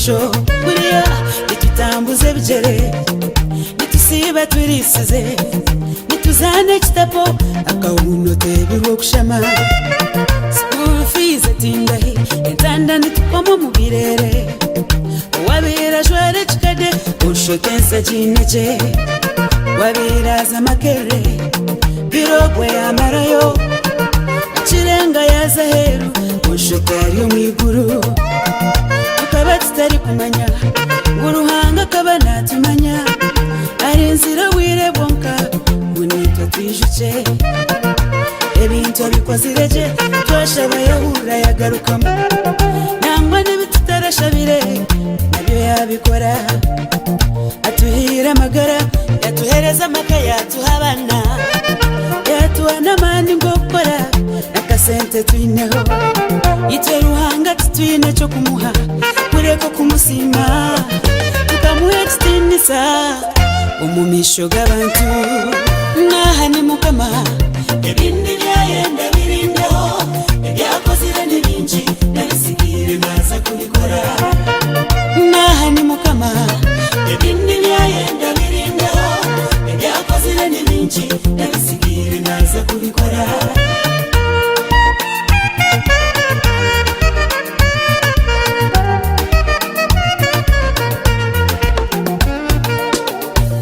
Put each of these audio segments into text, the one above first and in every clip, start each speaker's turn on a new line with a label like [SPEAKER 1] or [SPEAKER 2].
[SPEAKER 1] maisho kuriya nitutambuza ebigyere nitusiiba turiisize nituzaana ekitapo akahuuno teebirwe okushama School fees etindahi entanda nitukoma omu bireere Owabaire ajwara ekikade oshusha oti ensi ekiine gye Owabaire aza Makerere Birobwe yamarayo Ekirenga yaaza aheeru Oshusha oti ari omu iguru Tukaba tutarikumanya Ngu Ruhanga akaba naatumanya Arinzire obwire bwonka Ngu naitwe atwijukye Ebintu abikozire gye Twashaba yahurira yagarukamu Nangwa n'ebi tutarashabire Nabyo yabikora Atuhaire amagara Yatuhereza amaka yatuha abaana Yatuha n'amaani g'okukora N'akasente twineho Itwe Ruhanga titwine ky'okumuha Kureka okumusiima Tukamuha ekitiinisa Omu maisho g'abantu N'aha ni Mukama Ebindi byayenda birindeho Ebyakozire ni bingi N'ebisigaire naaza kubikora N'aha ni Mukama Ebindi byayenda birindeho Ebyakozire ni bingi N'ebisigaire naaza kubikora.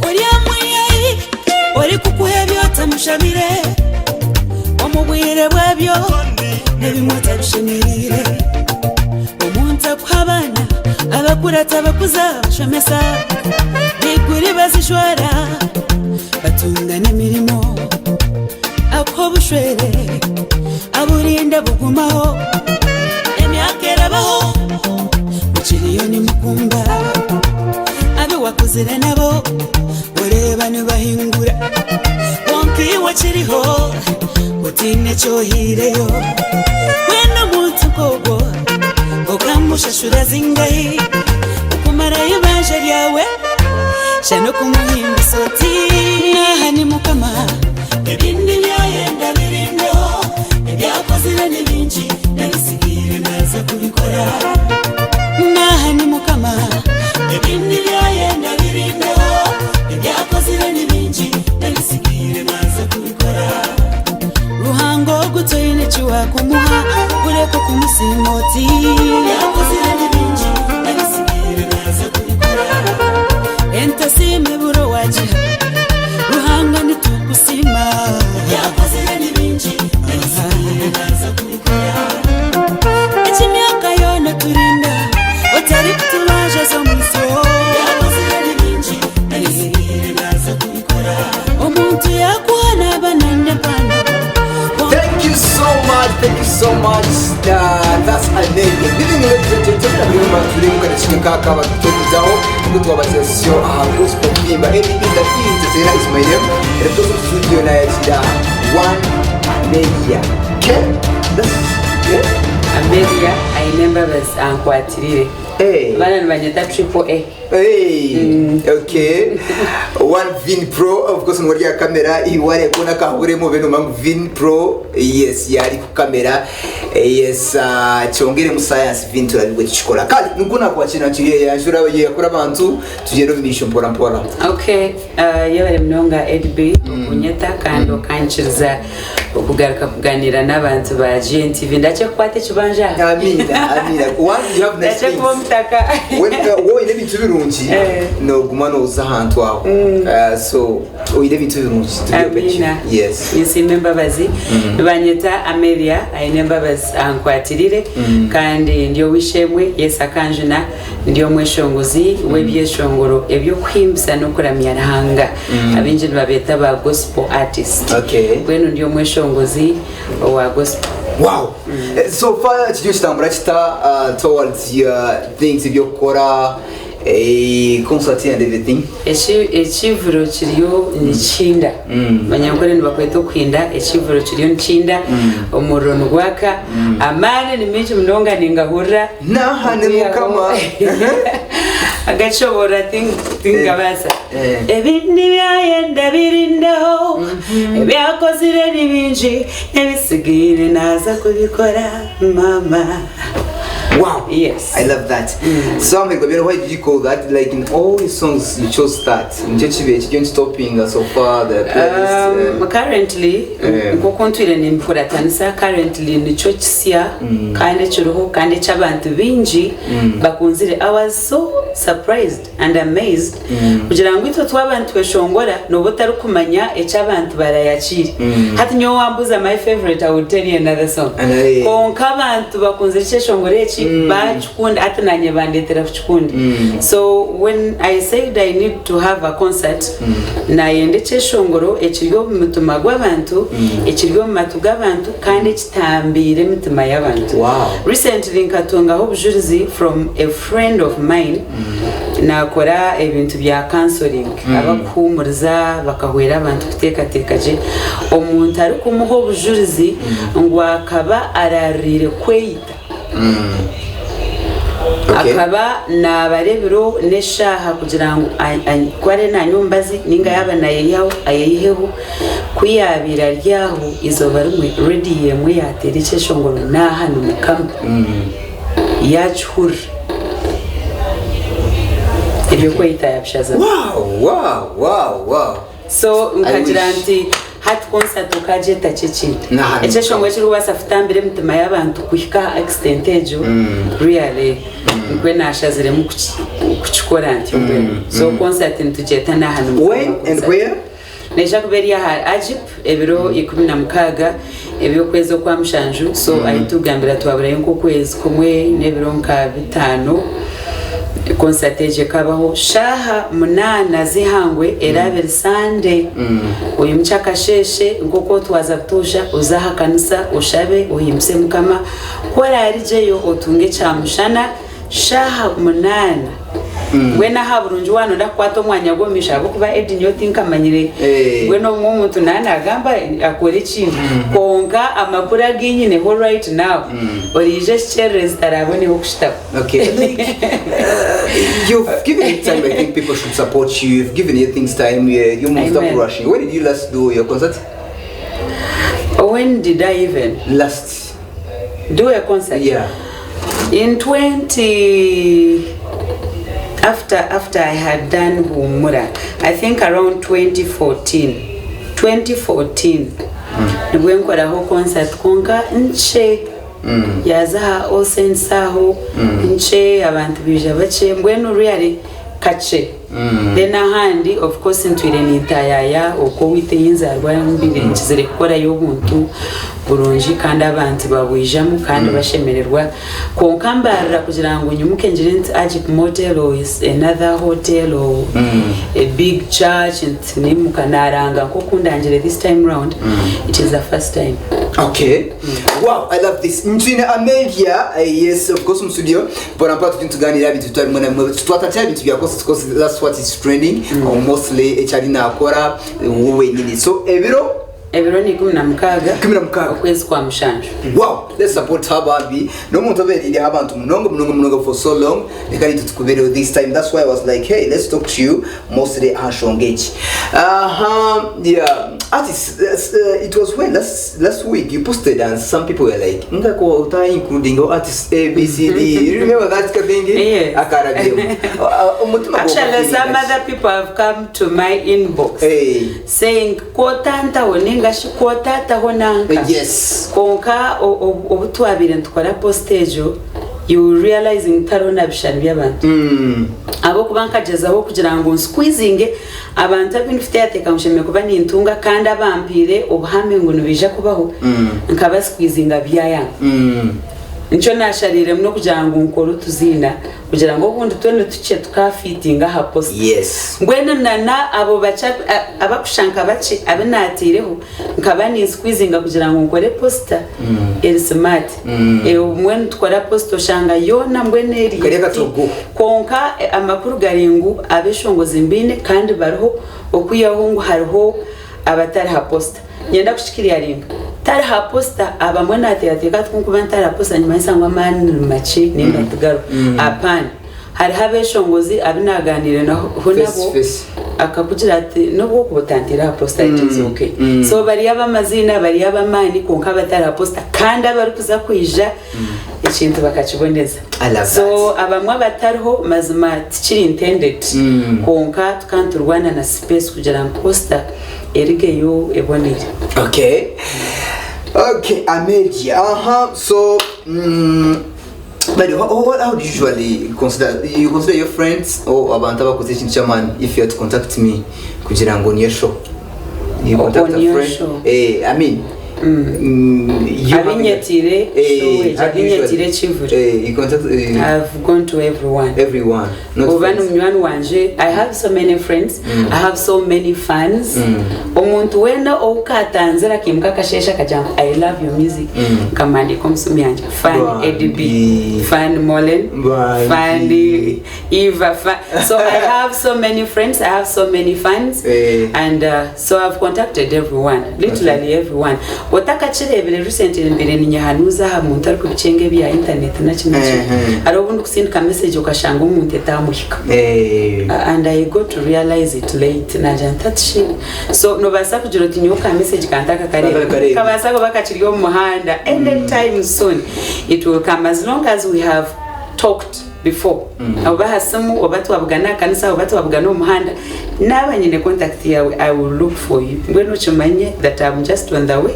[SPEAKER 1] Ori amwihahi orikukuha ebi otamushabire omu bwire bwabyo n'ebimwe otabishemereire. Omuntu akuha abaana abakurata abakuza abashomesa baiguru bazijwara batunga n'emirimo. Akuha obushwere aburinda bugumaho emyaka erabaho mukiriyo nimukumba abu wakuzire nabo oreeba nibahingura kwonka iwe okiriho otaine eki ohaireyo Mbwenu omuntu nk'ogwo okamushashura zingahi okumarayo eibanja ryawe Shana okumuhimbisa oti Naha ni Mukama Ebindi byayenda birindeho Ebyakozire ni bingi N'ebisigaire naaza kubikora Naha ni Mukama Ebindi byayenda birindeho Ebyakozire ni bingi N'ebisigaire naaza kubikora Ruhanga ogu toine eki waakumuha Kureka okumusiima oti Ebyakozire ni bingi N'ebisigaire naaza kubikora Entasiima ebura owaagiha Ruhanga nitukusiima Ebyakozire ni bingi N'ebisigaire naaza kubikora Egi myaka yoona oturinda Otarikutubanjaza omwitsyo Ebyakozire ni bingi N'ebisigaire naaza kubikora Omuntu yaakuha naaba nanda empano
[SPEAKER 2] Thank you so much, thank you so much. That's Amelia. Good evening, ladies and gentlemen. Abirumba turi mu kadakika kaka batutegezaho ubwo twabatasiyo aha gospel kuhimba ADB the entertainer is my name. And of course studio na yakira one Amelia. Okay? That's yeah.
[SPEAKER 3] Amelia aine embabazi ankwatirire.
[SPEAKER 2] Hey.
[SPEAKER 3] Abaana nibanyeta triple A.
[SPEAKER 2] Hey, okay. One Vin Pro, of course ngori ya kamera iware kona kahuremo beno mangu Vin Pro. Yes, yari ku kamera. Yes, uh, kyongere mu science Vin turabigwe tukikora. Kale nukuna kwakira kiye yanjura yakora abantu tugende omu misho mpora mpora.
[SPEAKER 3] Okay, uh, yebare munonga Edby okunyeta kandi okankiriza Okugaruka kuganira n'abantu ba GNTV ndakye kukwata ekibanja aha.
[SPEAKER 2] Amiina, amiina. One, you have nice
[SPEAKER 3] Ndakye
[SPEAKER 2] things.
[SPEAKER 3] kuba omutaka.
[SPEAKER 2] When uh, woine ebintu birungi
[SPEAKER 3] Eh.
[SPEAKER 2] noguma noza ahantu aho. Uh, so oine ebintu birungi. to be open to.
[SPEAKER 3] Amiina.
[SPEAKER 2] Yes.
[SPEAKER 3] Ninsiima embabazi. Nibanyeta Amelia aine embabazi ankwatirire kandi ndi ow'eishe-emwe Yesu akanjuna. Ndi omweshongozi w'ebyeshongoro eby'okuhimbisa n'okuramya Ruhanga. Abaingi nibabeeta ba gospel artist.
[SPEAKER 2] Okay.
[SPEAKER 3] Mbwenu ndi omweshongozi owa gospel.
[SPEAKER 2] Wow. Eh, So far kiriyo kitambura kita uh, towards your things eby'okukora eh, concert and everything.
[SPEAKER 3] Eki- Ekivuro kiriyo nikihinda. Abanyankore nibakweta okuhinda, ekivuro kiriyo nikihinda, omuriro nigwaka, amaani ni maingi munonga ningahurira.
[SPEAKER 2] Naha ni Mukama.
[SPEAKER 3] Agakishoboorora tingabaasa.
[SPEAKER 2] Eh.
[SPEAKER 3] Ebindi byayenda birindeho, ebyakozire ni bingi, n'ebisigaire naaza kubikora maama.
[SPEAKER 2] Wow.
[SPEAKER 3] Yes.
[SPEAKER 2] I love that. So Muhirwa, why did you call that? Like in all the songs you chose that. Nikyo kibe ekiryo nikitopinga so far the playlist.
[SPEAKER 3] Currently nk'oku ntwire nimbikuratanisa currently nikyo kisya kandi ekiriho kandi eky'abantu baingi bakunzire. I was so surprised and amazed kugira ngu itwe twaba nitweshongora nooba otarikumanya eki abantu barayakiire. Hati nyowe wambuuza my favourite I would tell you another song. Kwonka abantu bakunzire ekyeshongoro eki baakikunda hati naanye bandeetera kukikunda. So when I said I need to have a concert, nayenda ekyeshongoro ekiri omu mutima gw'abantu, ekiri omu matu g'abantu kandi ekitambiire emitima y'abantu. Recently nkatungaho obujurizi from a friend of mine Naakora ebintu bya counseling, abarikuhuumuriza bakahwera abantu kuteekateeka gye. Omuntu arikumuha obujurizi ngu akaba araaririire kweyita. Akaba naabara ebiro n'eshaaha kugira ngu ku araabe naanywa omubazi nainga yaaba naayeyihaho ayeyiheho. Ku yaabaire ari aho eizooba rimwe, rediyo emwe yaateera ekyeshongoro Naaha ni Mukama. Yaakihurira. Eby'okweyita yaabishazamu.
[SPEAKER 2] Wow, wow, wow, wow.
[SPEAKER 3] So
[SPEAKER 2] I
[SPEAKER 3] nkagira
[SPEAKER 2] wish.
[SPEAKER 3] nti hati concert okaagyeta ki ekindi?
[SPEAKER 2] Naha
[SPEAKER 3] Ekyeshongoro ekirikubaasa kutambira emitima y'abantu kuhika aha accident egyo, really nikwo naashaziremu kuki- kukikora ntyo mbwenu. So concert nitugyeta Naha ni Mukama
[SPEAKER 2] When and
[SPEAKER 3] concert.
[SPEAKER 2] where?
[SPEAKER 3] Neija kuba eri aha Agip ebiro 16 eby'okwezi okwa mushanju so ahi tugambira twaburayo nk'okwezi kumwe n'ebiro nka bitaano concert egyo ekabaho shaaha munaana z'eihangwe eraabe eri Sunday oimukye akasheeshe nk'oku otwaza butoosha oze aha kanisa oshabe ohimbise Mukama ku oraarigyeyo otunge ekyamushana Shaaha munaana. Mbwenu aha burungi waaba nooyenda kukwata omwanya gw'omu maisho ahabw'okuba Eddy nyowe tinkamanyire mbwenu obumwe omuntu naaba naagamba akora ekindi kwonka amakuru agu nyineho right now oriija ekikyererezi taraaboneho kushutama.
[SPEAKER 2] Okay, like you've given it time. I think people should support you. You've given your things time. Yeah, you must stop
[SPEAKER 3] Amen.
[SPEAKER 2] rushing. When did you last do your concert?
[SPEAKER 3] When did I even
[SPEAKER 2] Last.
[SPEAKER 3] do a concert?
[SPEAKER 2] Yeah.
[SPEAKER 3] In 20 after after I had done Humura, I think around 2014 2014 nibwo nkoraho concert kwonka nkye yaza aha All Saints aho nkye abantu baija bakye mbwenu really kakye then ahandi of course ntwire nintayaya okwo owaitu ei nzaarwa mbaire nkizire kukorayo obuntu burungi kandi abantu babwijamu kandi bashemererwa kwonka mbarira kugira ngu nyimuke ngire nti Agip Motel or is another hotel or a big church nti niimuka naranga nk'oku ndangire this time round it is the first time.
[SPEAKER 2] Okay. Wow, I love this. Ntwine Amelia, yes, of course, mu studio. Mpora mpora turi nituganira ebintu bitari bimwe na bimwe. Twatandikira aha bintu bya concert because that's what is trending or mostly eki ari nakora we wenyini. So ebiro
[SPEAKER 3] Ebiro ni 16
[SPEAKER 2] 16.
[SPEAKER 3] okwezi kwa mushanju.
[SPEAKER 2] Wow, let's support her bambi. N'omuntu obereireho abantu munonga munonga munonga for so long. Reka naitwe tukubereho this time. That's why I was like, hey, let's talk to you mostly aha nshonga egi. Aha, yeah. Artist, it was when last last week you posted and some people were like, nga ko uta including artist A B C D. You remember that thing?
[SPEAKER 3] Yes.
[SPEAKER 2] Akarabye. Omutima
[SPEAKER 3] Actually, some other people have come to my inbox
[SPEAKER 2] Hey.
[SPEAKER 3] saying kwotantaho ninga shi kwotataho nanka.
[SPEAKER 2] Yes.
[SPEAKER 3] Kwonka obu twabaire nitukora post egyo you will realize ngu tihariho na bishushani by'abantu. Ahabw'okuba nkagyezaho kugira ngu nsqueezinge Abantu abu ndikuteekateeka ngu nshemereire kuba nintunga kandi abampaire obuhame ngu nibaija kubaho, nkabasikwizinga byayanga. Nikyo naashariiremu n'okugira ngu nkore otuziina kugira ngu obundi twena tukye tukaafiitinga aha posita.
[SPEAKER 2] Yes.
[SPEAKER 3] Mbwenu na na abo bakye abakushusha nka bakye abu naataireho, nkaba ninsikwizinga kugira ngu nkore posita eri simaati. Obumwe nitukora posita oshanga yoona mbwenu eri
[SPEAKER 2] Kari
[SPEAKER 3] eti.
[SPEAKER 2] akatogo.
[SPEAKER 3] Kwonka amakuru gari ngu abeshongozi mbaine kandi bariho okwihaho ngu hariho abatari ha posita. Niinyenda kukikiriyaringa. Tari ha posita abamwe nateekateeka ati ku nkuba ntari ha posita nimanyisa ngu amaani ni makye ninga tigariho. Apaana. Hariho abeshongozi abu naganiire naho
[SPEAKER 2] Face
[SPEAKER 3] nabo
[SPEAKER 2] to face.
[SPEAKER 3] akakugira ati nobu okuba otanteire aha poster it is okay. So bariyo ab'amaziina bariyo ab'amaani kwonka abatari aha poster kandi abarikuza kwija ekintu bakakiboneza.
[SPEAKER 2] I love
[SPEAKER 3] So
[SPEAKER 2] that.
[SPEAKER 3] abamwe abatariho mazima tikiri intended kwonka tukaba niturwana na space kugira ngu poster erigeyo ebonere.
[SPEAKER 2] Okay. Okay, Amelia. Aha. So, but how do you usually consider you consider your friends or abantu abakoze ekintu ky'amaani if you had to contact me kugira ngu niyo show you contact
[SPEAKER 3] On
[SPEAKER 2] a
[SPEAKER 3] your
[SPEAKER 2] friend
[SPEAKER 3] show.
[SPEAKER 2] eh I mean you having a-
[SPEAKER 3] Abinyetire
[SPEAKER 2] eh,
[SPEAKER 3] show egyo,
[SPEAKER 2] how do you usually-
[SPEAKER 3] abinyetire ekivure.
[SPEAKER 2] eh you contact
[SPEAKER 3] I've gone to everyone.
[SPEAKER 2] everyone not
[SPEAKER 3] Oba
[SPEAKER 2] friends.
[SPEAKER 3] ni munywani wangye, I have so many friends, I have so many fans. Omuntu weena ou katanzire akaimuka akasheeshe akagira ngu I love your music, nkamuhandiika omu simu yangye, fan
[SPEAKER 2] Bambi.
[SPEAKER 3] Eddie B, fan Mollen,
[SPEAKER 2] Bambi.
[SPEAKER 3] fan Eva, fan. So I have so many friends, I have so many fans,
[SPEAKER 2] Eh.
[SPEAKER 3] and so I've contacted everyone, literally everyone. Otakakireebire recently mbaire ninyehanuuza aha muntu arikubikyenga ebya internet naki naki. Hariho obu ndikusindika message okashanga omuntu etaamuhika.
[SPEAKER 2] Eh.
[SPEAKER 3] And I got to realize it late naagira nti ati shi so nobaasa kugira oti nyowe ka message ka ntakakareeba
[SPEAKER 2] Ntakakareeba.
[SPEAKER 3] kabaasa kuba kakiri omu muhanda any time soon it will come as long as we have talked before oba aha simu oba twabugana aha kanisa oba twabugana omu muhanda naaba nyine contact yaawe I will look for you mbwenu okimanye that I'm just on the way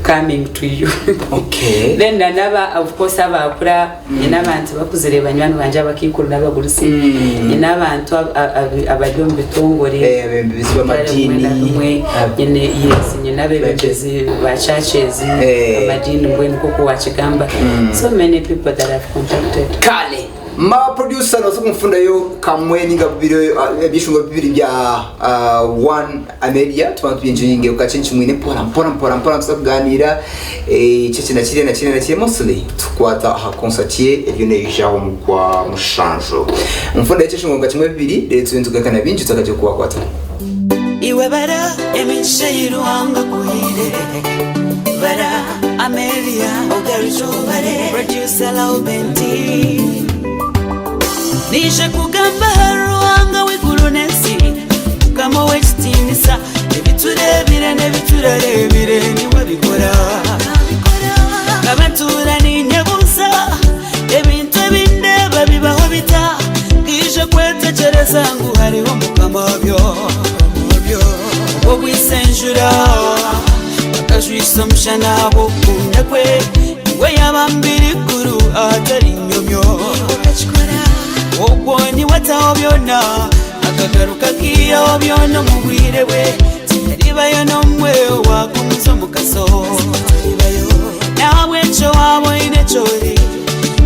[SPEAKER 3] coming to you.
[SPEAKER 2] Okay.
[SPEAKER 3] Then na naba of course abakura nyine abantu bakuzire banywani bangye abakaikuru n'abagurusi nyine abantu abari omu bitongore
[SPEAKER 2] Eh, abebembezi b'amadiini.
[SPEAKER 3] bimwe na bimwe nyine yes nyine abebembezi ba churches
[SPEAKER 2] Eh.
[SPEAKER 3] amadiini mbwenu nk'oku wakigamba so many people that I've contacted.
[SPEAKER 2] Kale ma producer noza kumfundayo kamwe ninga bubiri ebyeshongo bibiri bya one Amelia tuba tubyinjiringe ukace nkimwine mpora mpora mpora mpora tuza kuganira kyeki na kiriya na kiriya na kiriya mostly tukwata aha concert ye eriyo neija omu kwa mushanju mfundayo ekyeshongo nka kimwe bibiri rero tube nitugakana bingi tutakagye kubakwata.
[SPEAKER 1] Iwe bara emigisha ei Ruhanga akuhaire Bara Amelia ogarukye obare Producer Laubenti Naija kugamba ahari Ruhanga w'eiguru n'ensi Mukama ow'ekitiinisa Ebi tureebire n'ebi turareebire niwe abikora Nkaba ntuura niinyebuuza Ebintu ebi ndeeba bibaho bita Nkaija kwetegyereza ngu hariho Mukama wabyo. Ogwisa enjura akajwisa omushana ahabw'okukunda kwe, niwe yaabambire eiguru ahatari nyomyo. Ogwo niwe ataho byona, akagaruka akaihaho byona omu bwire bwe, tiharibayo n'omwe owaakumuza omu kaso. N'ahabw'ekyo waaba oine eki ori,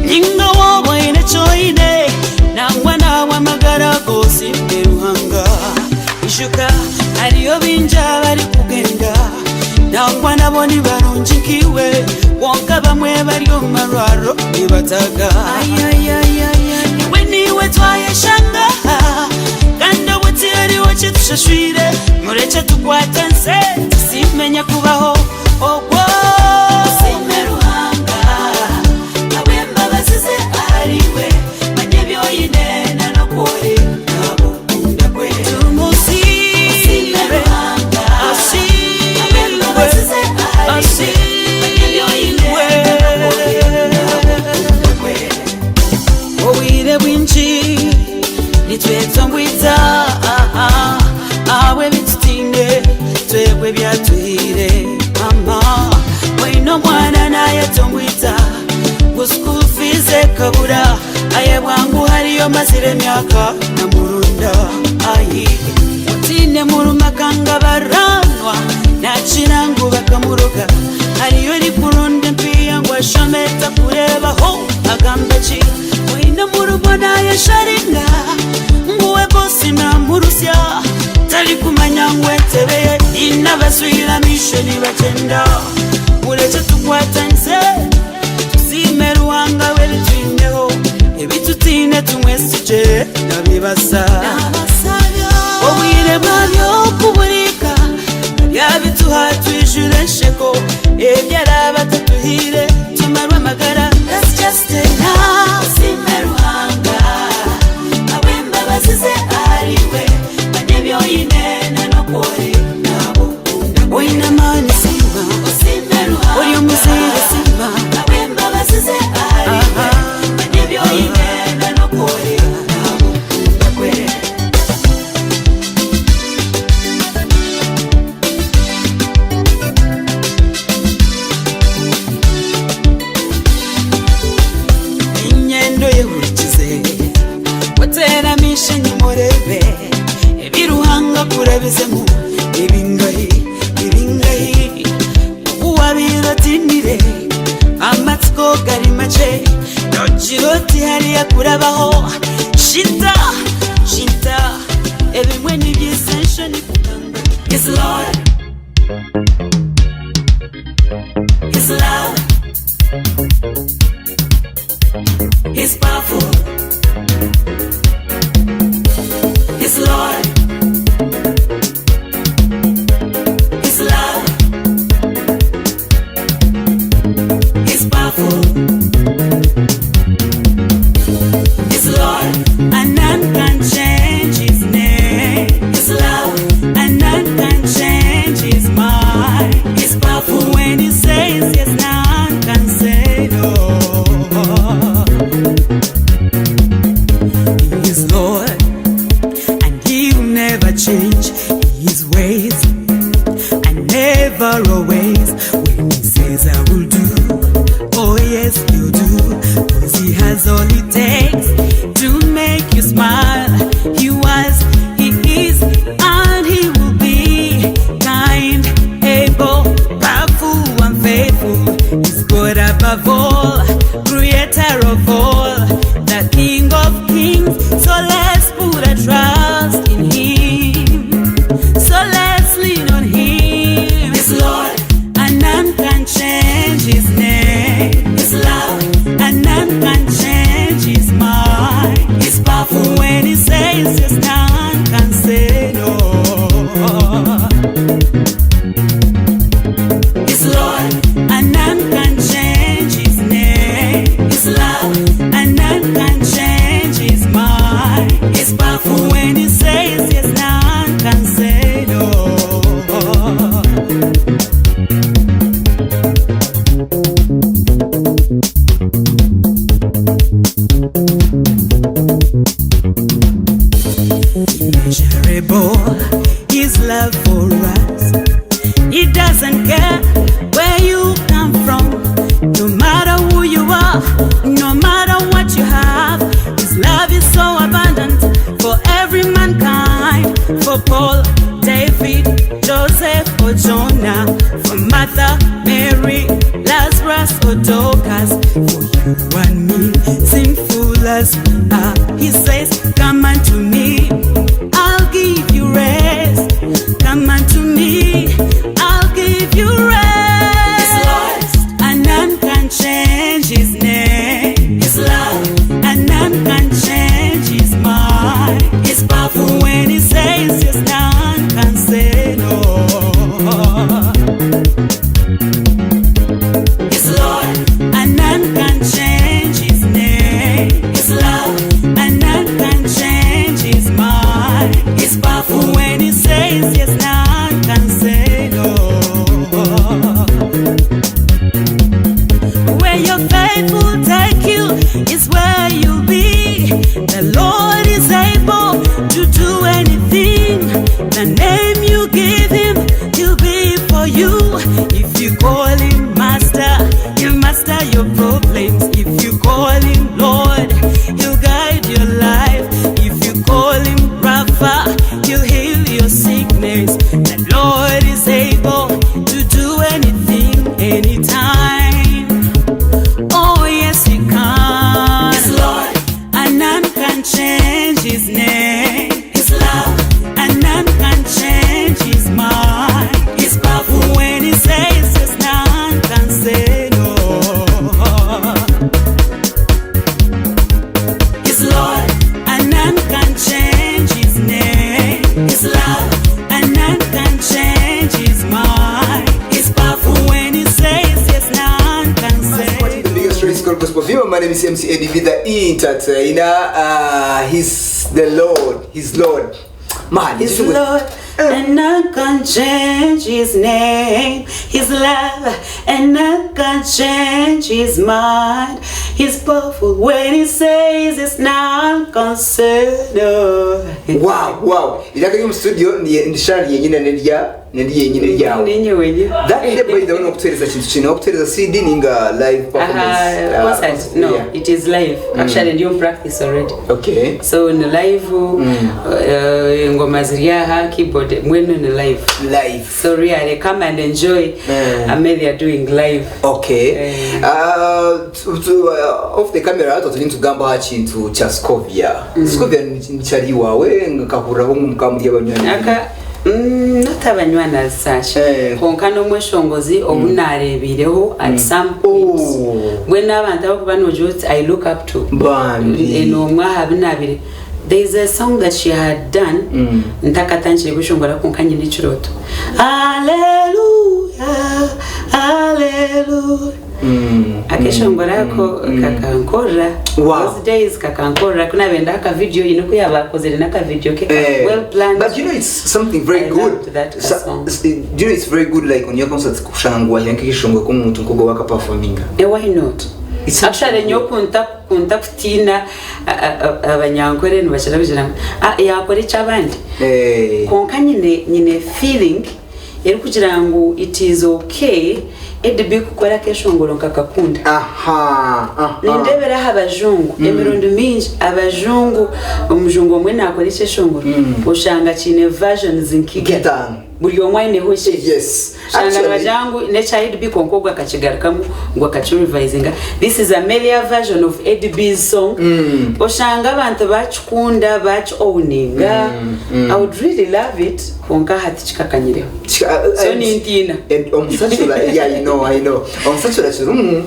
[SPEAKER 1] nainga waaba oine eki oine, nangwa n'ahabw'amagara ago osiime Ruhanga. Ijuka hariyo baingi abarikugyenda, nangwa nabo ni barungi nkaiwe, kwonka abamwe bari omu marwariro nibataaga. Iwe niiwe twayeshanga aha, kandi obwo tihariho kitushashwire, murekye tukwatanise tusiime Nyakubaho ogwo. Osiime Ruhanga ahabw'embabazi ze ahariiwe, manya ebi oine na n'oku ori n'ahabw'okukunda kwe. Tumusiime Ruhanga ahabw'embabazi ze ahariiwe, manya ebi oine na n'oku ori n'ahabw'okukunda kwe. Obwire bwingi nitwetwa ngu ita ahabw'ebi tutaine twebwe ebyatuhiire mama oine omwana nayetwa ngu ita ngu school fees ekabura ayebwa ngu hariyo mazire emyaka namurunda ayi otiine murumaka ngabaranwa nakira ngu bakamuroga hariyo orikurunda empiiha ngu ashome takureebaho agambe ki oine murumuna ayesharinga ngu we bosi namurusya tarikumanya ngu entebe ye eine abaswire amaisho nibagyenda murekye tukwatanise tusiime Ruhanga w'ebi twineho ebi tutaine tumwesigye nabibasa obwire bwabyo ku burihika aryabituha twijure ensheko ebi araabe atatuhaire tumarwe amagara That's just enough Osiime Ruhanga. oine n'oku ori ahabw'okukunda kwe. Oine amaani siima, osiime Ruhanga, ori omuzaire siima, ahabw'embabazi ze ahariiwe. Manya ebi oine n'oku ori ahabw'okukunda kwe. Enyendo oyehurikize, oteere amaisho enyima oreebe ebi Ruhanga akurabizemu nibingahi, nibingahi Obu wabaire otiinire, amatsiko gari makye, nogira oti hariya kurabaho Shinta, shinta, ebimwe nibyitsa enshoni kugamba Yes Lord, His love. He's powerful. He's Lord. His love. He's powerful. He's Lord. And none can change his name. His love. And none can change his mind. He's powerful when he says yes, none can say no. He is Lord, and he will never change his ways, and never always. When he says I will do, oh yes, he'll do. 'Cause he has all it takes to make you smile. He was, he is, and he will be kind, able, powerful, and faithful. He's God above all, creator of all, the King of kings. So let's put our trust in him. So let's lean on him. His Lord, and none can change his name. His love, and none can change his mind. He's powerful when he says yes, none can say no. His Lord, and none can change his name. His love, and none can change his mind. He's powerful when he says yes, none can say no. Immeasurable, his love for us. He doesn't care where you come from, no matter who you are, no matter what you have. His love is so abundant for every mankind. For Paul, David, Joseph, or Jonah, for Martha, Mary, Lazarus, or Dorcas, for you and me, sinful as we are. He says, Come unto me, I'll give you rest. Come unto me, I'll give you rest. And none can change his name. His love, and none can change his mind. He's powerful when he says yes, none can say no. His Lord, and none can change his name. His love, and none can change his mind. He's powerful when he says yes, none can say no. Where your faith will take you is where you'll be. The Lord is able to do anything. The name you give him, he'll be for you. If you call him master, he'll master your problems. If you call him Lord, he'll guide your life. If you call him Rapha, he'll heal your sickness. The Lord is able to do anything, anytime. Oh yes, he can. His Lord, and none can change his name. His love, and none can change his mind. He's powerful when he says yes, none can say no. His Lord, and none can change his name. His love, and none can change his mind. He's powerful when he says yes, none can say
[SPEAKER 2] The biggest race called Gospel Viva. My name is MC ADV, the entertainer. He's the Lord. He's Lord. Man,
[SPEAKER 1] He's Lord, and none can change his name. His love, and none can change his mind. He's powerful when he says it's not concerned.
[SPEAKER 2] Wow. Iraka ry'omu studio ni shara ryenyine nirya niryenyine ryawe.
[SPEAKER 3] Ninye wenye.
[SPEAKER 2] That day by the way nokutuhereza kintu kino okutuhereza CD ninga live performance.
[SPEAKER 3] Concert. No,
[SPEAKER 2] yeah.
[SPEAKER 3] it is live. Actually, ndi on practice already.
[SPEAKER 2] Okay.
[SPEAKER 3] So ni live engoma ziri aha keyboard mwenu ni live.
[SPEAKER 2] Live.
[SPEAKER 3] So really come and enjoy. Amelia doing live.
[SPEAKER 2] Okay.
[SPEAKER 3] Eh.
[SPEAKER 2] Off the camera twaturi nitugamba aha kintu kya Scovia. Scovia nikyari wawe nkahuriraho nk'umukamuri abanywani.
[SPEAKER 3] Aka not abanywani as such. Kwonka n'omweshongozi obu naareebireho at some point.
[SPEAKER 2] Oh.
[SPEAKER 3] Mbwenu abantu abakuba noogira oti I look up to.
[SPEAKER 2] Bambi.
[SPEAKER 3] N'omwe aha bi naabire. There is a song that she had done ntakatandikire kweshongora kwonka nyine ekirooto. Hallelujah, hallelujah. Akeshongoro ako kakankorera. Those days kakankorera ku naabaire ndaha aka video haine oku yaaba akozire n'aka video ke well planned.
[SPEAKER 2] But you know it's something very
[SPEAKER 3] I
[SPEAKER 2] good.
[SPEAKER 3] loved that song.
[SPEAKER 2] Do you know it's very good like on your concert kushanga ngu wahira nk'ekeshongoro k'omuntu nk'ogwo wakaperforminga.
[SPEAKER 3] Why not?
[SPEAKER 2] It's
[SPEAKER 3] Actually nyowe ku ntakutiina abanyankore nibakira kugira ngu ah yaakora eky'abandi. Kwonka nyine nyine feeling erikugira ngu it is okay Eddy kukora akeshongoro nkakakunda. Nindeebera aha bajungu emirundi mingi abajungu omujungu omwe naakora ekyeshongoro oshanga kiine versions nka igana. Buri omwe aineho ekye. Oshanga nibagira ngu n'ekya Eddie B kwonka ogwo akakigarukamu ngu akakirevisinga. This is Amelia version of Eddie B's song. Oshanga abantu bakikunda, baki owninga. I would really love it kwonka hati kikakanyireho. So nintiina.
[SPEAKER 2] Omusacura, yeah, I know, I know. Omusacura kirimu.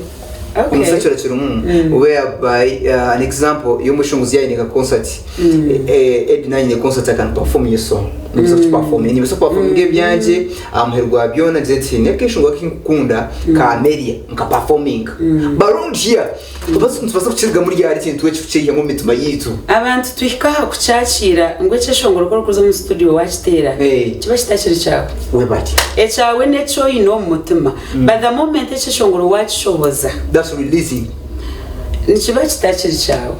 [SPEAKER 2] Omusacura kirimu. Whereby an example y'omushunguzi yaine ka concert. Eddie nanyine concert I can perform your song. Nibisa kuperform, nibisa kuperform ebyangye amuheru gwa byona ngize nti nekeshongo kinkukunda ka Amelia nka performing. Barundi here tubasa kukiriga muri yari kintu eki kukiihamu omu mitima yitu.
[SPEAKER 3] Abantu tuhika aha kukyakiira ngu ekyeshongoro ku orikuza omu studio wakiteera kiba kitakiri kyawe.
[SPEAKER 2] Webare.
[SPEAKER 3] Ekyawe n'eki oine omu mutima but the moment ekyeshongoro wakishohoza.
[SPEAKER 2] That's releasing.
[SPEAKER 3] Nikiba kitakiri kyawe.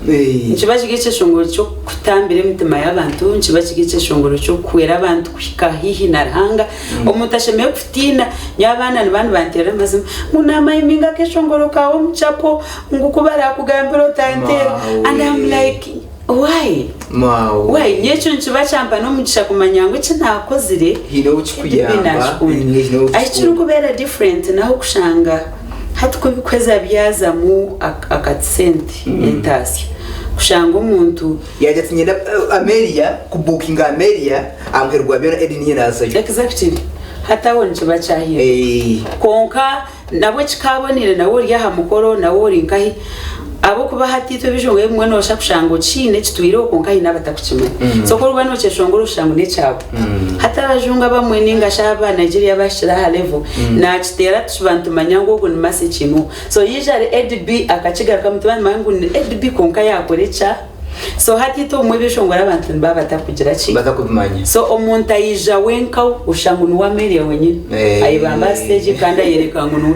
[SPEAKER 3] Nikiba kiri ekyeshongoro ky'okutambira emitima y'abantu, nikiba kiri ekyeshongoro ky'okuhwera abantu kuhika haihi na Ruhanga. Omuntu ashemereire kutiina, nyowe abaana niba nibanteerera amazima ngu naamayiminga akeshongoro kaawe omu chapo ngu ku barakugambira otanteera and I'm like why? Why? Nyowe ekyo nikiba kyampa n'omugisha kumanya ngu eki naakozire
[SPEAKER 2] Haine ou kirikuyamba,
[SPEAKER 3] naakikunda.
[SPEAKER 2] haine ou
[SPEAKER 3] Ahu kirikubeera different n'ahu kushanga Hati ku ebikuheza byazamu akasente entaasya kushanga omuntu.
[SPEAKER 2] Yaagira ati niinyenda Amelia kubuukinga Amelia aha muheru gwa byona Eddy niinyenda azayo.
[SPEAKER 3] Exactly. Hati aho nikiba kyahinduka. Kwonka nabwo kikaabonire nawe ori aha mukoro nawe ori nkahi ahabw'okuba hati itwe ebijungu ebimwe nooshusha kushanga okiine kitwireho kwonka haine abatakukimanya. So ku orikuba nookyeshongora oshusha ngu n'ekyawe. Hati abajungu abamwe ninga shi aba Nigeria abahikire aha level nakiteera tukiba nitumanya ngu ogu ni Mercy Chinwo. So yaija ari Eddie B akakigarukamu tuba nitumanya ngu ni Eddie B kwonka yakora ekya so hati itwe obumwe ebyeshongoro abantu nibaba batakugira ki?
[SPEAKER 2] Batakubimanya.
[SPEAKER 3] So omuntu aija wenka oshusha ngu niwe Amelia wenyine. Ayebamba aha stage kandi ayereka ngu niwe.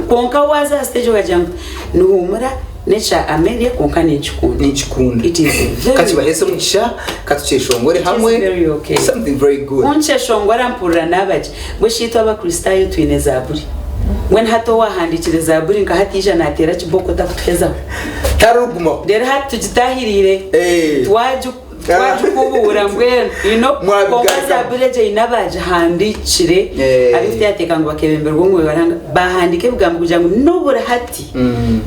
[SPEAKER 3] Kwonka waaza aha stage okagira ngu nihuumura N'ekya Amelia kwonka ninkikunda.
[SPEAKER 2] Ninkikunda.
[SPEAKER 3] It is very
[SPEAKER 2] Kakibahese omugisha, katukyeshongore
[SPEAKER 3] It is
[SPEAKER 2] hamwe.
[SPEAKER 3] very okay.
[SPEAKER 2] Something very good.
[SPEAKER 3] Ku nkyeshongora mpurira naaba gye. Mbwenu shi itwe Abakristaayo twine Zaaburi. Mbwenu hati owaahandiikire Zaaburi nka hati yaija naateera kibooko takutuhezaho.
[SPEAKER 2] Tarikugumaho.
[SPEAKER 3] Reero hati tugitaahiriire.
[SPEAKER 2] Eh.
[SPEAKER 3] Twagi Twagikubuura mbwenu. You know,
[SPEAKER 2] Mwabigarukamu.
[SPEAKER 3] kwonka Zaaburi egyo eine abaagihandiikire
[SPEAKER 2] Eh.
[SPEAKER 3] abarikuteekateeka ngu bakeebemberwa Omwoyo wa Ruhanga, baahandiika ebigambo kugira ngu n'oburi hati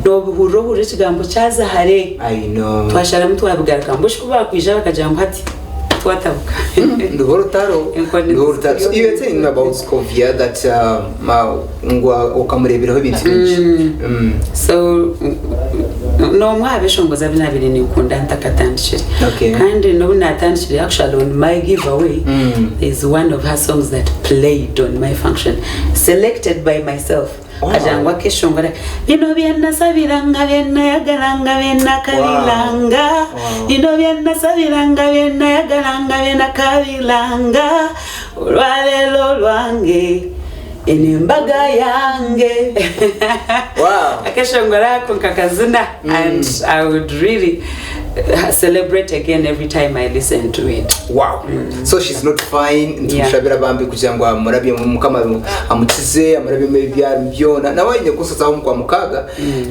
[SPEAKER 3] noobihurira ohurira ekigambo kyaza hare.
[SPEAKER 2] I know.
[SPEAKER 3] Twasharamu twabigarukamu. Mbwenu shi ku baakwija bakagira ngu hati twatabuka.
[SPEAKER 2] Ndiho orutaro.
[SPEAKER 3] Enkoni
[SPEAKER 2] Ndiho orutaro. So you were telling me about Scovia that ngu okamureeberaho ebintu bingi.
[SPEAKER 3] So n'omwe aha beshongozi abu naabaire ninkunda ntakatandikire.
[SPEAKER 2] Okay.
[SPEAKER 3] Kandi n'obu naatandikire actually on my give away there is one of her songs that played on my function selected by myself. Akagira ngu akeshongora Bino byenasabiranga byenayagalanga byenakabilanga Bino byenasabiranga byenayagalanga byenakabilanga Olwaleero lwange eno embaga yange
[SPEAKER 2] Wow.
[SPEAKER 3] Akeshongoro ako nkakazina and I would really celebrate again every time I listen to it.
[SPEAKER 2] Wow. So she's not fine. Nitumushabira bambi kugira ngu amurabyemu Mukama amukize amurabyemu ebyari byona. Nawe aine kunsatsaho omu kwa mukaaga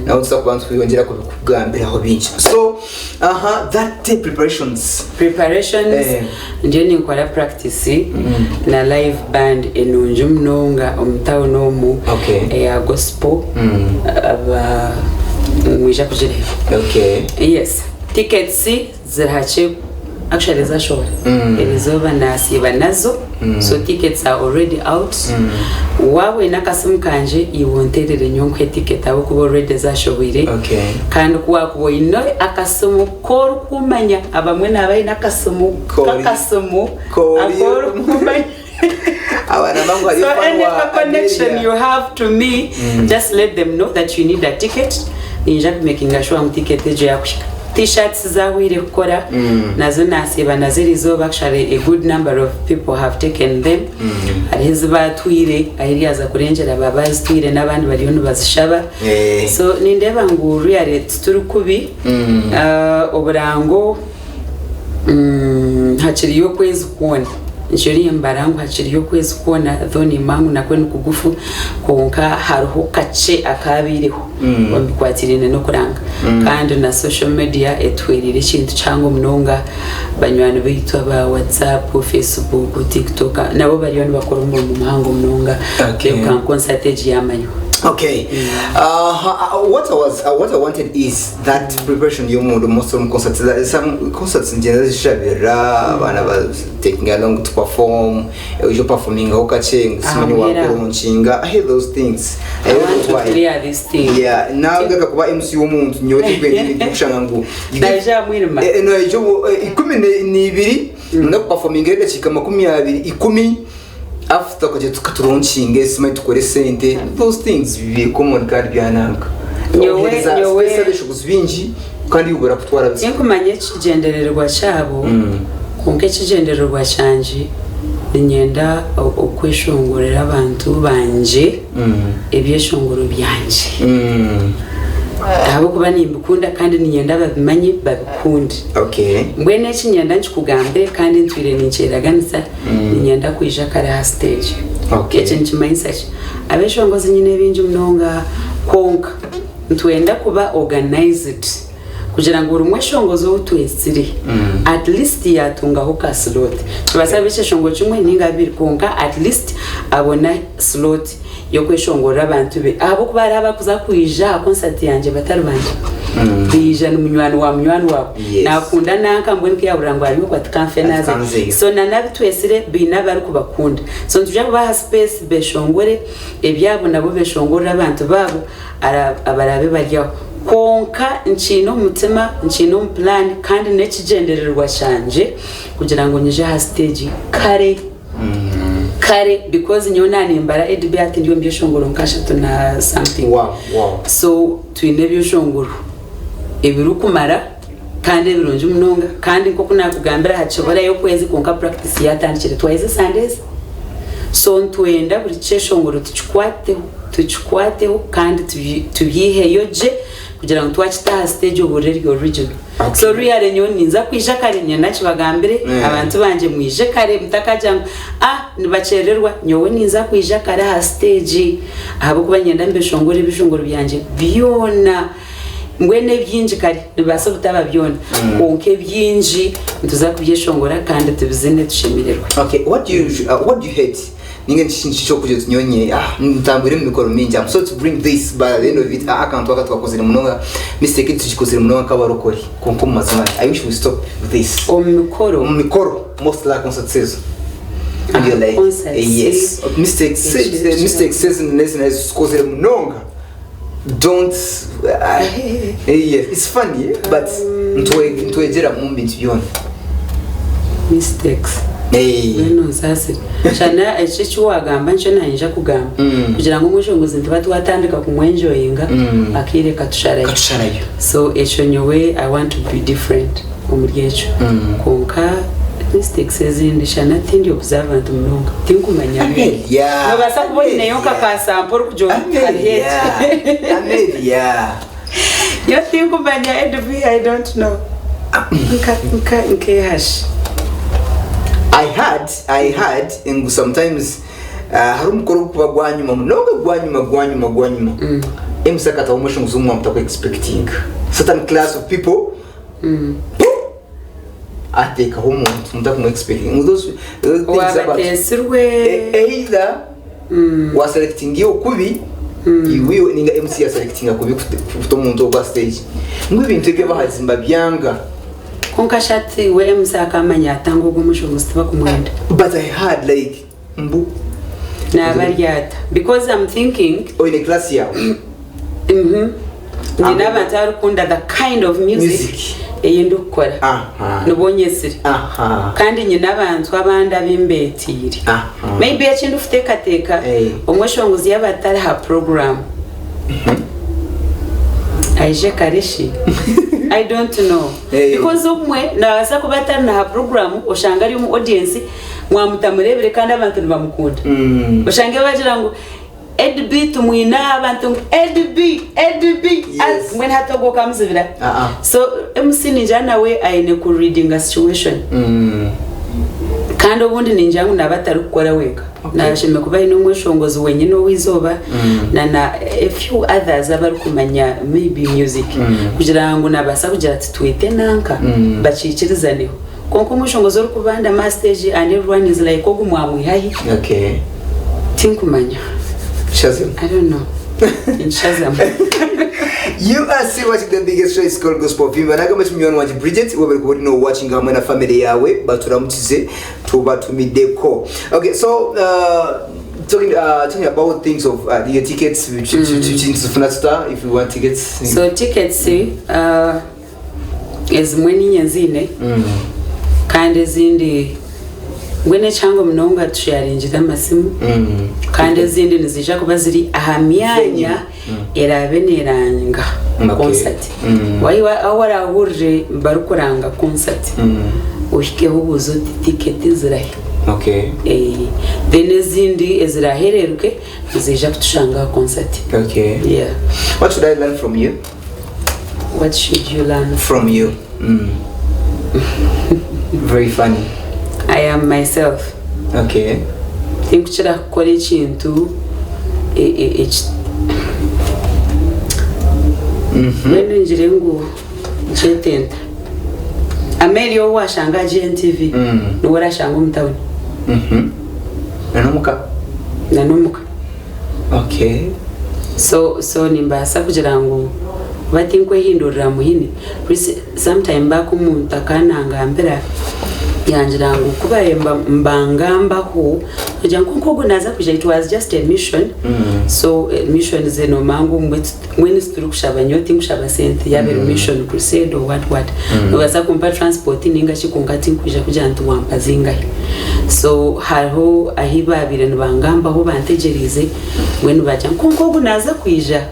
[SPEAKER 2] nawe nituza kuba nitweyongyera kubikugambiraho bingi. So aha that day preparations.
[SPEAKER 3] Preparations ndiyo ninkora practice na live band enungi munonga omu town omu eya gospel aba nimwija kugireeba. Yes, tickets ziri hakye actually zashohora erizooba nasiiba nazo so tickets are already out. Waaba oine akasimu kangye iwe onteerere nyowe nkuhe ticket ahabw'okuba already zashohweire. Kandi ku waakuba oine akasimu k'orikumanya abamwe naaba aine akasimu
[SPEAKER 2] Kori.
[SPEAKER 3] k'akasimu
[SPEAKER 2] Kori.
[SPEAKER 3] ak'orikumanya
[SPEAKER 2] Abaana bangu hariyo
[SPEAKER 3] so
[SPEAKER 2] fan
[SPEAKER 3] any
[SPEAKER 2] wa
[SPEAKER 3] connection
[SPEAKER 2] Amelia.
[SPEAKER 3] you have to me just let them know that you need a ticket ninja kumakinga sure ngu ticket egyo yakuhika t-shirts zahwire kukora nazo nasiiba nazo erizooba actually a good number of people have taken them hariho ezi baatwire ahu ryaza kurengyera baba bazitwire n'abandi bariyo nibazishaba
[SPEAKER 2] Eh.
[SPEAKER 3] so nindeeba ngu really tituri kubi Ah, oburango hakiriyo okwezi kwona nikyo nimbara ngu hakiriyo okwezi kwona though nimanya ngu nakwo nikugufu kwonka hariho kakye akabaireho omu bikwatiraine n'okuranga kandi na social media etuhwereire ekintu kihango munonga banywani baitu aba WhatsApp, Facebook, TikTok nabo bariyo nibakora omurimo muhango munonga kureebeka ngu concert egi yamanywa.
[SPEAKER 2] Okay. What I was, what I wanted is that preparation y'omuntu most of concerts, some concerts ngyenda zishabira abaana ba taking along to perform oija performingaho kakye ngu simanyi
[SPEAKER 3] Aha, muhera.
[SPEAKER 2] wakurunkinga I hate those things. I
[SPEAKER 3] I
[SPEAKER 2] don't
[SPEAKER 3] want
[SPEAKER 2] know
[SPEAKER 3] to
[SPEAKER 2] why.
[SPEAKER 3] clear this thing.
[SPEAKER 2] Yeah, nawe kuba MC w'omuntu nyowe tikwenda kushanga ngu you give-
[SPEAKER 3] Naija mwirima.
[SPEAKER 2] Eh, naija ikumi n'ibiri ndakuperforminga edakiika 20 10 after kugira tukaturunkinge simanyi tukore sente those things biri common kandi byananka Ohereza space abeshuguzi bingi kandi iwe barakutwara busya.
[SPEAKER 3] Tinkumanya ekigyendererwa kyabo kwonka ekigyendererwa kyangye niinyenda okweshongorera abantu bangye ebyeshongoro byangye ahabw'okuba nimbikunda kandi niinyenda babimanye babikunde. Mbwenu eki niinyenda nkikugambire kandi ntwire ninkyeraganisa Niinyenda kwija kare aha siteegi. Eki nikimanyisa ki? Abeshongozi nyine bingi munonga kwonka nitwenda kuba organized kugira ngu buri mweshongozi ou twetsire at least yaatungaho ka slot. Nikibaasa kuba ekyeshongoro kimwe ninga bibiri kwonka at least abone slot y'okweshongorera abantu be ahabw'okuba hariho abarikuza kwija aha concert yangye batari bangye. Baija ni munywani wa munywani waawe.
[SPEAKER 2] Yes.
[SPEAKER 3] Naakunda nanka mbwenu ku yaahurira ngu ariyo ati ka nfe
[SPEAKER 2] Ati
[SPEAKER 3] naaze.
[SPEAKER 2] ka nzeyo.
[SPEAKER 3] So na n'abu twetsire baine abarikubakunda. So nitwija kubaha space beshongore ebyabo nabo beshongorere abantu baabo ara- abaraabe bari aho. Kwonka nkiine omu mutima, nkiine omu plan kandi n'ekigyendererwa kyangye kugira ngu nyije aha stage kare. Kare because nyowe nanimbara Edby hati ndi omu byeshongoro nka ashatu na something.
[SPEAKER 2] Wow.
[SPEAKER 3] So twine ebyeshongoro ebirikumara kandi ebirungi munonga kandi nk'oku nakugambira hakiburayo okwezi kwonka practice yatandikire twaheza esande ezi. So nitwenda buri kyeshongoro tukikwateho tukikwateho kandi tubyiheyo gye kugira ngu twakita aha stage ohurire eri original. So really nyowe ninza kwija kare niinyenda nkibagambire abantu bangye mwije kare mutakagira ngu ah nibakyererwa nyowe ninza kwija kare aha stage ahabw'okuba niinyenda mbeshongore ebishongoro byangye byona mbwenu ebingi kare nibibaasa obutaba byona kwonka ebingi nituza kubyeshongora kandi tubizine tushemererwe.
[SPEAKER 2] Okay, what do you what do you hate? Ninga niki kintu ky'okugira oti nyowe nye ah ntambwire omu mikoro mingi I'm sorry to bring this but at the end of it ah akantu aka twakozire munonga mistake egi tugikozire munonga nk'abarokore kwonka omu mazima I wish we stop this.
[SPEAKER 3] Omu mikoro?
[SPEAKER 2] Omu mikoro most like concerts ezo. And you're like,
[SPEAKER 3] Concerts.
[SPEAKER 2] yes, mistakes, mistakes ezi nezi nezi tuzikozire munonga. Don't yes, it's funny but nitwegyera omu bintu byona.
[SPEAKER 3] Mistakes. Mbwenu onsaasire. Shana eki eki waagamba nikyo naanye kugamba. Kugira ngu omweshongozi nituba twatandika kumwenjoyinga, akaire katusharayo.
[SPEAKER 2] Katusharayo.
[SPEAKER 3] So ekyo nyowe I want to be different omuri ekyo. Kwonka mistakes ezindi shana tindi observant munonga. Tinkumanya.
[SPEAKER 2] Amelia.
[SPEAKER 3] Nobaasa kuba oineyo nka ka sample orikugira oti hariho eki.
[SPEAKER 2] Amelia.
[SPEAKER 3] Nyowe tinkumanya Edby, I don't know. Nka nka nkehashi.
[SPEAKER 2] I heard, I heard ngu sometimes hariho omukoro ogurikuba gwanyuma munonga gwanyuma gwanyuma gwanyuma MC akataho omweshongozi ou mwaba mutaku expectinga certain class of people pum, ateekaho omuntu mutakumu expectinga ngu those things about
[SPEAKER 3] Owabateesirwe.
[SPEAKER 2] Either waselectinga iwe kubi iwe ninga MC yaselectinga kubi kuta omuntu ogwo aha stage ngu ebintu ebi abahagizi nibabyanga.
[SPEAKER 3] Kwonka shi hati we MC akamanya ata ngu ogwo omweshongozi tibakumwenda?
[SPEAKER 2] But I heard like mbu
[SPEAKER 3] Naaba ari ata? Because I'm thinking
[SPEAKER 2] oine class yawe.
[SPEAKER 3] Nyine abantu abarikukunda the kind of music
[SPEAKER 2] Music.
[SPEAKER 3] ei ndikukora. Nibo nyetsire. Kandi nyine abantu abandi abu mbeetiire. Maybe eki ndikuteekateeka, omweshongozi yaaba atari aha program, aije kare shi? I don't know. Because obumwe naabaasa kuba atari n'aha program oshange ari omu audience mwamutamureebire kandi abantu nibamukunda. Oshange baagira ngu Eddie B tumwine aha abantu ngu Eddie B, Eddie B
[SPEAKER 2] Yes.
[SPEAKER 3] mbwenu hati ogwo okamuzibira.
[SPEAKER 2] Ah, ah.
[SPEAKER 3] So MC ningira nawe aine ku readinga situation. Kandi obundi ningira ngu naaba atarikukora wenka. Nashemereire kuba aine omweshongozi wenyine ow'eizooba na na a few others abarikumanya maybe music kugira ngu nabaasa kugira ati twete nanka bakiikirizaneho. Kwonka omweshongozi orikubandama aha stage and everyone is like ogu mwamwiha hi?
[SPEAKER 2] Okay.
[SPEAKER 3] Tinkumanya.
[SPEAKER 2] Shazam.
[SPEAKER 3] I don't know. Ninkishazamu.
[SPEAKER 2] You are still watching the biggest show is called Gospel Vimba. Nagamba ki munywani wangye Bridget webale kuba ori no watching hamwe na family yawe baturamukize tubatumideko. Okay, so talking about things of your tickets nituzifuna tuta if you want tickets.
[SPEAKER 3] So tickets ezimwe ninye nziine kandi ezindi mbwenu ekihango munonga tusharingire amasimu kandi ezindi niziija kuba ziri aha myanya eraabe neeranga concert. Waaba ahu oraahurire barikuranga concert ohikeho obuuze oti tiketi zirahi? Then ezindi eziraahereeruke niziija kutushanga aha concert. Yeah.
[SPEAKER 2] What should I learn from you?
[SPEAKER 3] What should you learn?
[SPEAKER 2] From you. Very funny.
[SPEAKER 3] I am myself. Tinkukira kukora ekintu eki mbwenu ngire ngu nkyetenta. Amelia ou washanga aha GNTV niwe orashanga omu tawuni.
[SPEAKER 2] Na n'omuka?
[SPEAKER 3] Na n'omuka. So so nimbaasa kugira ngu oba tinkwehindurira muhini sometime back omuntu akanangambira yangira ngu ku baabaire mbangambaho nkagira ngu kwonka ogu naaza kwija it was just a mission so missions noomanya ngu mbwenu titurikushaba nyowe tinkushaba sente yaaba eri mission crusade or what what noobaasa kumpa transport ninga ki kwonka tinkwija kugira nti wampa zingahi so hariho ahi baabaire nibangambaho bantegyereize mbwenu baagira ngu kwonka ogu naaza kwija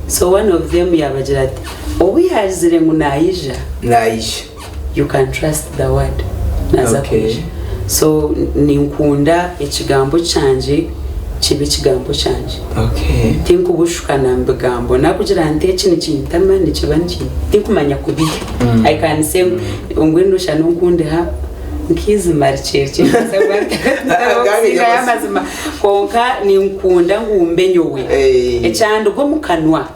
[SPEAKER 3] so one of them yaabagira ati obu yaagizire ngu naija
[SPEAKER 2] Naija.
[SPEAKER 3] you can trust the word naaza kwija so ninkunda ekigambo kyangye kibe ekigambo kyangye tinkubushukana mu bigambo nakugira nti eki nikintama nikiba niki tinkumanya kubiha I can say mbwenu noshusha nonkundiha nk'eizima rikye rikye amazima kwonka ninkunda ngu mbe nyowe ekyanduga omu kanwa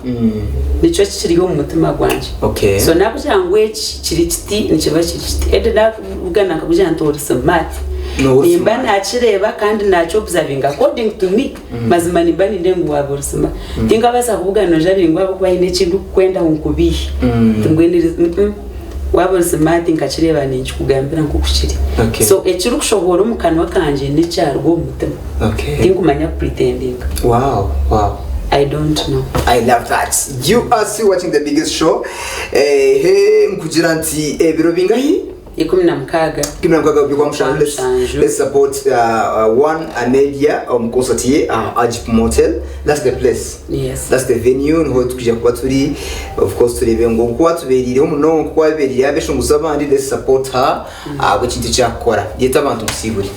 [SPEAKER 3] nikyo kiri omu mutima gwangye so nakugira ngu eki kiri kiti nikiba kiri kiti edi nakubugana nkakugira nti ori smart nimba nakireeba kandi naki observinga according to me mazima nimba nindeeba ngu waaba ori smart tinkabaasa kubugana noija ngu ahabw'okuba haine eki ndikukwenda ngu nkubiihe mbwenu waaba ori smart nkakireeba ninkikugambira nk'oku kiri so ekirikushohoora omu kanwa kangye n'ekyaruga omu mutima tinkumanya ku pretendinga I don't know.
[SPEAKER 2] I love that. You are still watching the biggest show. Ehe nkugira nti ebiro bingahi?
[SPEAKER 3] 16.
[SPEAKER 2] 16 by'okwa mushanju let's,
[SPEAKER 3] Mushanju.
[SPEAKER 2] let's support one Amelia omu concert ye aha Agip Motel that's the place
[SPEAKER 3] Yes.
[SPEAKER 2] that's the venue niho tukwija kuba turi of course tureebe ngu nku watubeeriireho munonga nku wabeeriireho abeshongozi abandi let's support her ahabw'ekintu eki akukora yeta abantu musiibure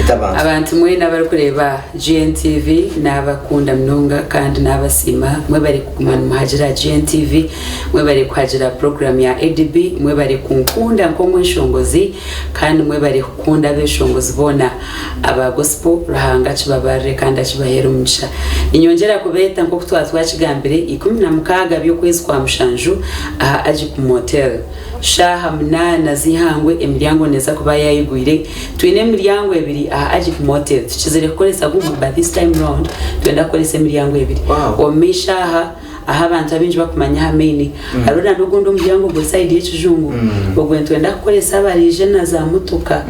[SPEAKER 2] yeta abantu.
[SPEAKER 3] Abantu mwena abarikureeba GNTV nabakunda munonga kandi nabasiima mwebare kuguma nimuhagira GNTV mwebare kuhagira program ya ADB mwebare kunkunda nk'omweshongozi kandi mwebare kukunda abeshongozi boona aba gospel Ruhanga akibabarire kandi akibaheere omugisha. Ninyongyera kubeeta nk'oku twaba twakigambire 16 by'okwezi kwa mushanju aha Agip Motel. Shaaha munaana z'eihangwe emiryango neeza kuba yaigwire. Twine emiryango ebiri aha Agip Motel. Tukizire kukoresa gumwe but this time round nitwenda kukoresa emiryango ebiri.
[SPEAKER 2] Wow.
[SPEAKER 3] Omu maisho aha ahu abantu abaingi bakumanya aha main hariho na n'ogundi omuryango guri side y'ekijungu ogwo nitwenda kukoresa abaraije na za motoka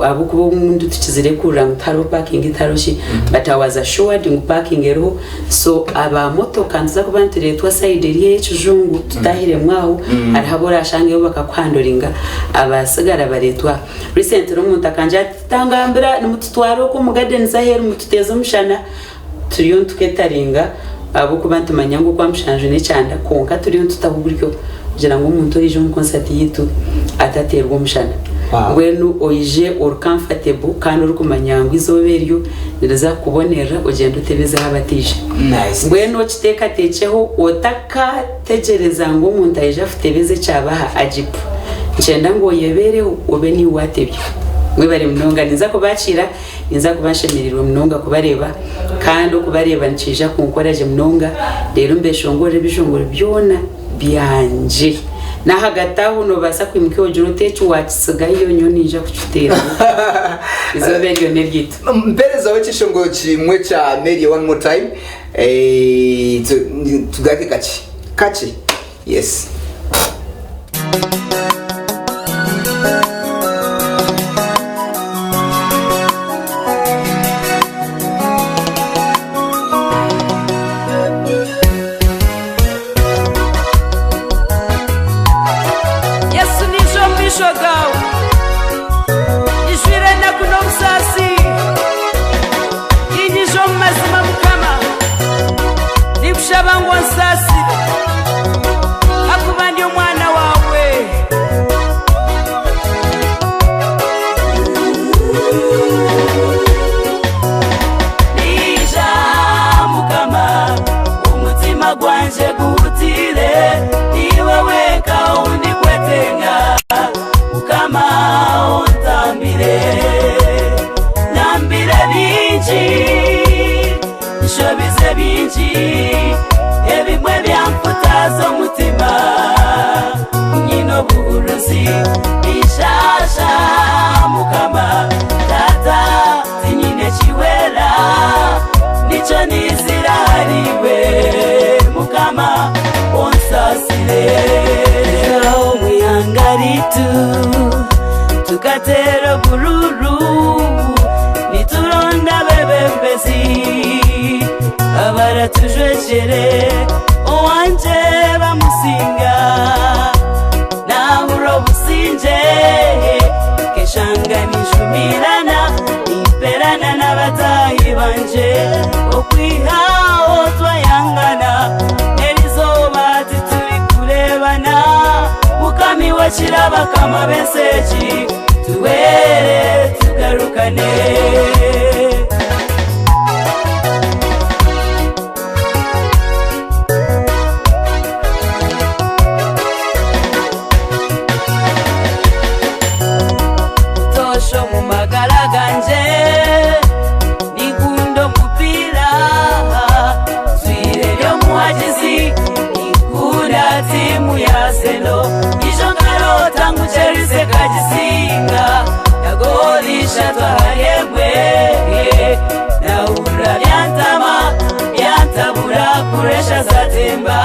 [SPEAKER 3] ahabw'okuba obundi tukizire kuhurira ngu tihariho parking tihariho ki but I was assured ngu parking eriho so aba motoka nituza kuba nitureetwa side eri ey'ekijungu tutahiremu aho hariho abu orashangeyo bakakuhandoringa abasigara bareetwa aho. Recently omuntu akangira ati tangambira nimututwara okwo omu gardens aheeru mututeeze omushana Turiyo nituketaringa ahabw'okuba nitumanya ngu Okwamushanju n'ekyanda kwonka turiyo nitutaho oburyo kugira ngu omuntu oraija omu konsati yaitu atateerwa omushana. Mbwenu oije ori comfortable kandi orikumanya ngu eizooba eryo niriza kukubonerera ogyende otebezeho abataija. Mbwenu okiteekateekyeho otakategyereza ngu omuntu aije akutebeze ekyaba aha Agip. Nikyenda ngu oyebeereho obe niiwe waatebya. Mwebare munonga ninza kubakiira. Ninza kuba nshemereirwe munonga kubareeba, kandi okubareeba nikiija kunkora gye munonga, reero mbeshongorere ebishongoro byona byangye. N'ahagati aho noobaasa kwimuka ogire oti eki waakitsigayo nyowe niinyija kukiteeraho. Eizooba eryo n'eryaitu.
[SPEAKER 2] Mperezaho ekyeshongoro kimwe kya Meria one more time tugaruke kakye kakye yes.
[SPEAKER 1] Yesu naija omu maisho gaawe, nyijwire enaku n'obusaasi, Niinyija omu mazima Mukama, ninkushaba ngu onsaasire, ahakuba ndi omwana waawe. Naija Mukama, omutima gwangye guhutiire, niiwe wenka ou ndikwetenga, Mukama ontambire. Nambire bingi, nshobize bingi, ebimwe byamputaaza omutima, nyine obuhuruzi, ninshaasha Mukama, Taata tinyine kiwera, nikyo niizira ahariiwe Mukama onsaasire. Nkaha omu ihanga riitu. Tukateera oburuuru nituronda abeebembezi abaratujwekyere owangye bamusinga nabura obusingye nkeshanga ninjumirana nimperana n'abataahi bangye okwiha aho twayangana n'erizooba titurikureebana. Mukama iwe okira abakama b'ensi egi, tuhwere tugarukane. Butoosha omu magara gangye ninkunda omupiira, ntwire ndi omuhagizi. Ninkunda tiimu ya Arsenal. Ijo nkaroota ngu Chelsea ekagisinga na goolo ishatu ahari emwe. Nahurira byantama, byantabura, puresha zatemba.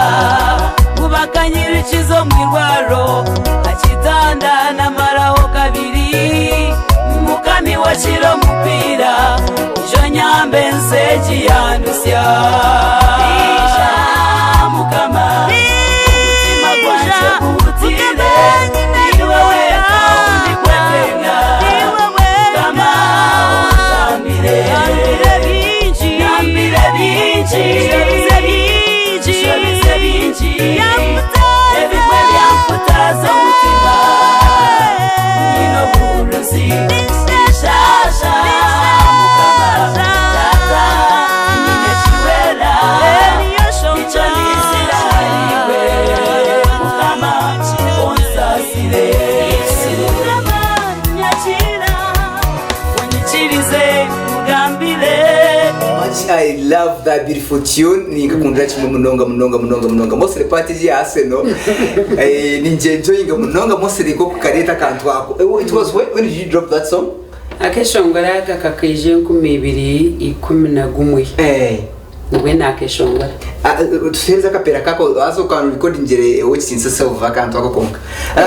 [SPEAKER 1] Ngu bakanyirikiza omu irwariro, aha kitanda namaraho kabiri. Mukama iwe okira omupiira, ijo onyambe ensi egi yandusya. Ija Mukama, omutima gwangye guhutiire, niiwe wenka
[SPEAKER 2] much. I love that beautiful tune. Ninkakundira kimwe munonga munonga munonga munonga. Mostly part egi ya Arsenal. Eh, ninje enjoyinga munonga mostly nkokukareta akantu ako. Eh, It was when did you drop that song?
[SPEAKER 3] Akeshongoro aka kakaija 2011.
[SPEAKER 2] Eh.
[SPEAKER 3] Nibwe nakeshongora.
[SPEAKER 2] Ah, tuhereze akapera kako azo kan recording jere wekitinsa self akantu ako konka. Ah.